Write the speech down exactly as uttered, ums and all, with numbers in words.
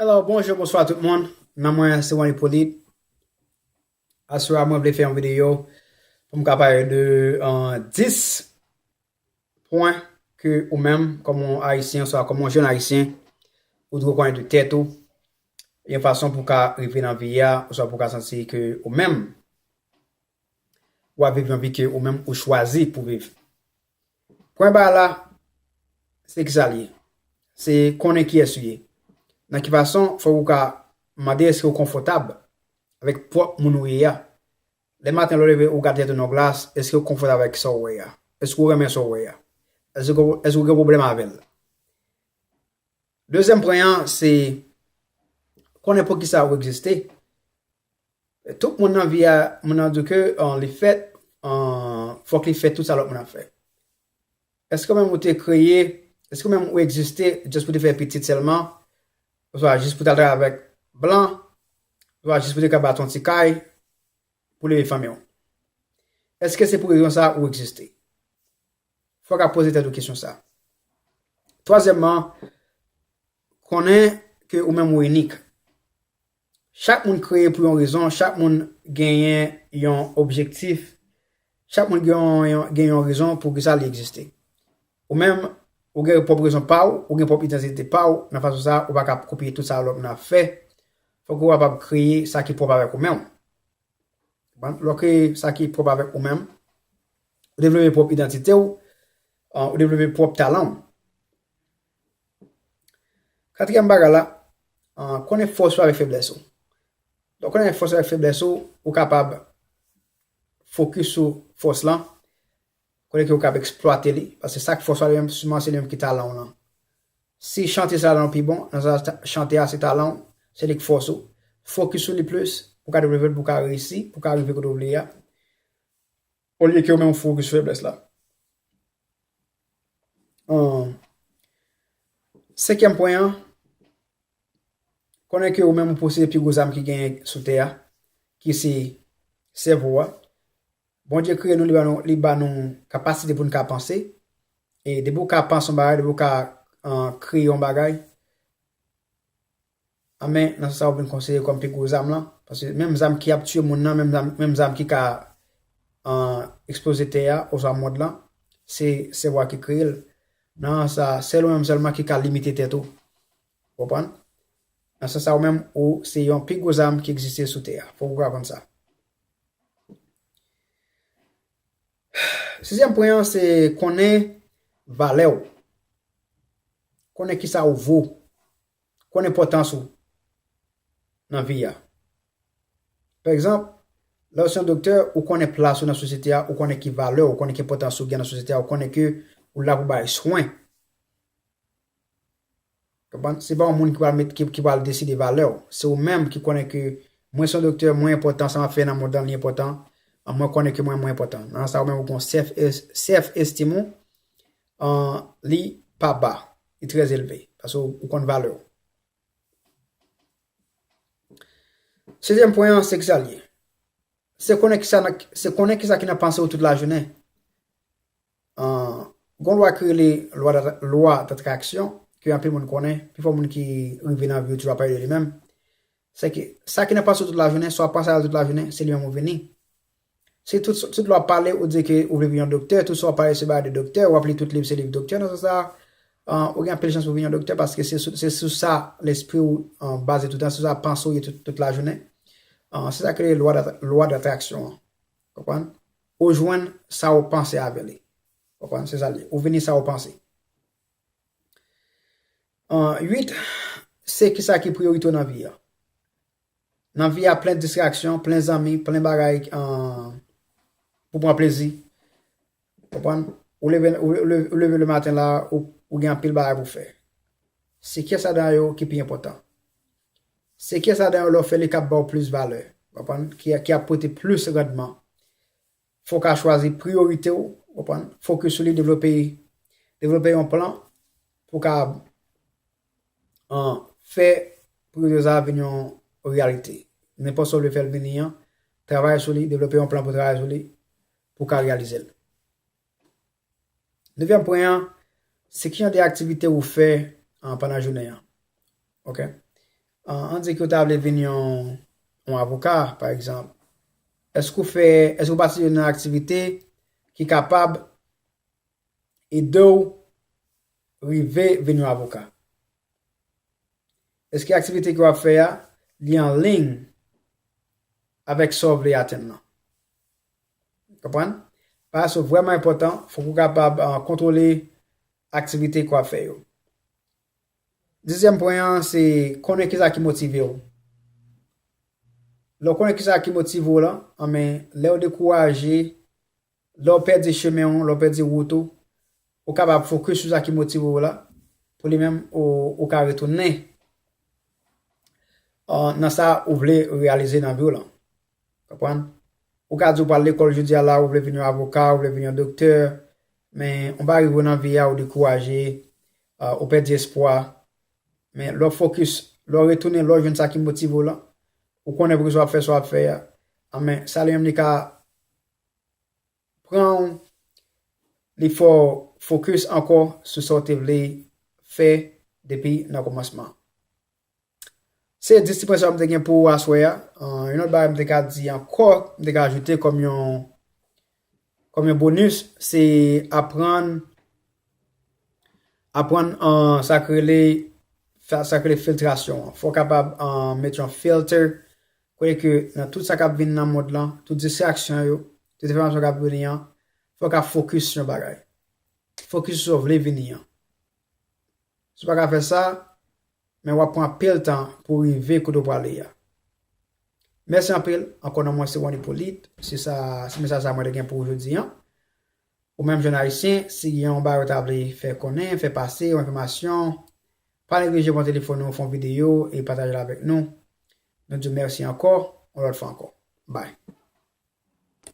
Hello, bonjou, bonswa tout moun. Non mwen se Juan Hyppolite. Aswè a mwen vle fè yon videyo pou m ka pale de uh, dis pwen ke ou menm, kòm yon Ayisyen, oswa kòm yon jèn Ayisyen, ou dwe konnen de tèt ou, yon fason pou w ka rive nan vi a, oswa pou w ka santi ke ou menm, w ap viv yon vi ke ou menm ou chwazi pou viv. Premye bagay la, se kisa l ye? Se konnen kiyès ou ye. Nan ki fason, fòk ou ka mande èske ou konfòtab avèk pwòp moun ou ye a. Lè maten lè w leve, ou gade tèt ou nan glas, èske ou konfòtab avèk sa w wè a? Èske ou renmen sa w wè a? Èske ou, èske ou gen pwoblèm avè l? Dezyèm pwen an, se konnen poukisa ou egziste. Tout moun nan vi a, moun nan di ke uh, li fèt, uh, fòk li fè tout sa lòt moun ap fè. Èske ou menm ou te kreye, èske ou menm ou egziste just pou te fè pitit sèlman, oswa jis pou t al travay avèk blan, oswa jis pou te ka bat yon ti kay pou leve fanmi w? Èske se pou rezon sa ou egziste? Fòk ap poze tèt ou kesyon sa. Twazyèmman, konnen ke ou menm ou inik. Chak moun kreye pou yon rezon, chak moun genyen yon objektif, chak moun gen yon, gen yon rezon pou kisa li egziste. Ou menm, ou gen pwòp rezon pa w, ou gen pwòp idantite pa w, nan fason sa, ou pa ka kopye tout sa lòt moun ap fè. Fòk ou kapab kreye sa ki pwòp avèk ou menm. Lè w kreye sa ki pwòp avèk ou menm, ou devlope pwòp idantite w, ou devlope pwòp talan w. Katriyèm bagay la, konnen fòs ou avèk feblès ou. Lè w konnen fòs ou avèk feblès ou, ou kapab fokis sou fòs lan, kote ke ou kapab eksplwate li, paske sa k fòs ou a li menm, siman se li menm ki talan w lan. Si chante se talan w pi bon, nan sa chante a se talan w, se li k fòs ou. Fokis sou li plis, pou ka devlope l, pou ka reyisi, pou ka rive kote w vle a. Olye ke ou menm ou fokis sou feblès la. Ahn, senkyèm pwen an, konnen ke ou menm ou posede pi gwo zam ki genyen sou tè a, ki se sèvo a. Bondye kreye nou, li ba nou, li ba nou kapasite pou n ka panse. E depi ou ka panse yon bagay, depi ou ka uh, kreye yon bagay, anben, nan sans sa ou vin konsidere kòm pi gwo zam lan. Paske menm zam ki ap tiye moun nan, menm zam, menm zam ki ka uh, eksploze tè a, oswa mond lan, se sèvo a ki kreye l. Nan sans sa, sèl ou menm sèlman ki ka limite tèt ou. Konprann? Nan sans sa, ou menm, ou se yon pi gwo zam ki egziste sou tè a. Fòk ou konprann sa. Sizyèm pwen an, se konnen valè w. Konnen kisa ou vo. Konnen enpòtans ou nan vi a. Pa egzanp, lè w se yon doktè, ou konnen plas ou nan sosyete a, ou konnen ki valè w, ou konnen ki enpòtans ou gen nan sosyete a, ou konnen ke ou la pou bay swen. Konprann? Se pa yon moun ki pral met, ki, ki pral deside valè w. Se ou menm ki konnen ke mwen se yon doktè, mwen enpòtan, sa m ap fè nan mond lan li enpòtan, mwen konnen ke mwen, mwen enpòtan. Nan sa ou menm ou gen self, self esteem ou, uh, li pa ba, li trè elve, paske ou, ou konn valè w. Sezyèm pwen an, se kisa l ye? Se konnen kisa, se konnen kisa ki nan panse w tout lajounen. Uh, gon lwa ki rele lwa, lwa datraksyon, ke anpil moun konnen, pifò moun ki rive nan vi yo toujou ap pale de li menm. Se ke sa ki nan panse w tout lajounen, sa w ap panse a tout lajounen, se li menm ou vini. Si tout, tout lè w ap pale, ou di ke ou vle vin yon doktè, tout sa w ap pale se bagay de doktè, w ap li tout liv, se liv doktè, nan sans sa, uh, ou gen anpil chans pou vin yon doktè, paske se sou, se sou sa lespri w uh, baze toutan, sou sa panse w ye tout, tout lajounen. Uh, se sa ki rele lwa dat, lwa datraksyon an. Konprann? Ou jwenn sa w panse avè li. Konprann? Se sa l ye. Ou vini sa w panse. An, uit, se kisa ki priyorite w nan vi a. Nan vi a, plen distraksyon, plen zanmi, plen bagay an, pou pran plezi. Konprann? Ou leve, ou, ou leve, ou leve le maten la, ou, ou gen anpil bagay pou fè. Se kiyès ladan yo ki pi enpòtan? Se kiyès ladan yo lè w fè li k ap ba w plis valè? Konprann? Ki, ki ap pote plis randman? Fò w ka chwazi priyorite w, konprann? Fokis sou li, devlope, devlope yon plan pou w ka an, fè priyorite sa a vin yon reyalite. Nenpòt sa w vle fè l vini an, travay sou li, devlope yon plan pou w travay sou li, pou w ka reyalize l. Nevyèm pwen an, se ki jan de aktivite ou fè an, pandan jounen an. Ok? an, an di ke w ta vle vin yon, yon avoka, pa egzanp, èske w fè, èske w patisipe nan aktivite ki kapab ede w rive vin yon avoka? Èske aktivite ke w ap fè a, li an liy avèk sa w vle atenn lan? Konprann? Bagay sa vrèman enpòtan, fòk ou kapab, ah, kontwole aktivite ke w ap fè yo. Dezyèm pwen an, se konnen kisa ki motive w. Lè w konnen kisa ki motive w lan, anben, lè w dekouraje, lè w pèdi chemen w, lè w pèdi wout ou, ou kapab fokis sou sa ki motive w la, pou li menm, ou, ou ka retounen, ah, nan sa ou vle reyalize nan vi w lan. Konprann? Ou ka di w pral lekòl jodi a la, ou vle vin yon avoka, ou vle vin yon doktè, men yon bagay rive w nan vi a, ou dekouraje, ah, ou pèdi espwa. Men lè w fokis, lè w retounen, lè w jwenn sa ki motive w lan, ou konnen poukisa w ap fè sa w ap fè a, anben, sa li menm li ka pran w, li fè w fokis ankò sou sa w te vle fè depi nan kòmansman. Se dis ti pwen sa yo m te gen pou aswè a. Ah, yon lòt bagay m te ka di ankò, m te ka ajoute kòm yon, kòm yon bonis, se aprann, aprann, ah, sa k rele, sa, sa k rele filtrasyon an. Fò w kapab, ah, met yon filter, kote ke nan tout sa k ap vin nan mond lan, tout distraksyon yo, tout enfòmasyon k ap vini an, fò w ka fokis sou yon bagay. Fokis sou sa w vle vini an. Si w pa ka fè sa, men w ap pran anpil tan pou w rive kote w prale a. Mèsi anpil, ankò non mwen se Wan Ipolit, se sa, se mesaj sa mwen te gen pou ou jodi an. Ou menm jèn ayisyen, si gen yon bagay ou ta vle fè konnen, fè pase, yon enfòmasyon, pa neglije pran telefòn ou, fè yon videyo e pataje l avèk nou. Nou di w mèsi ankò, yon lòt fwa ankò. Bye.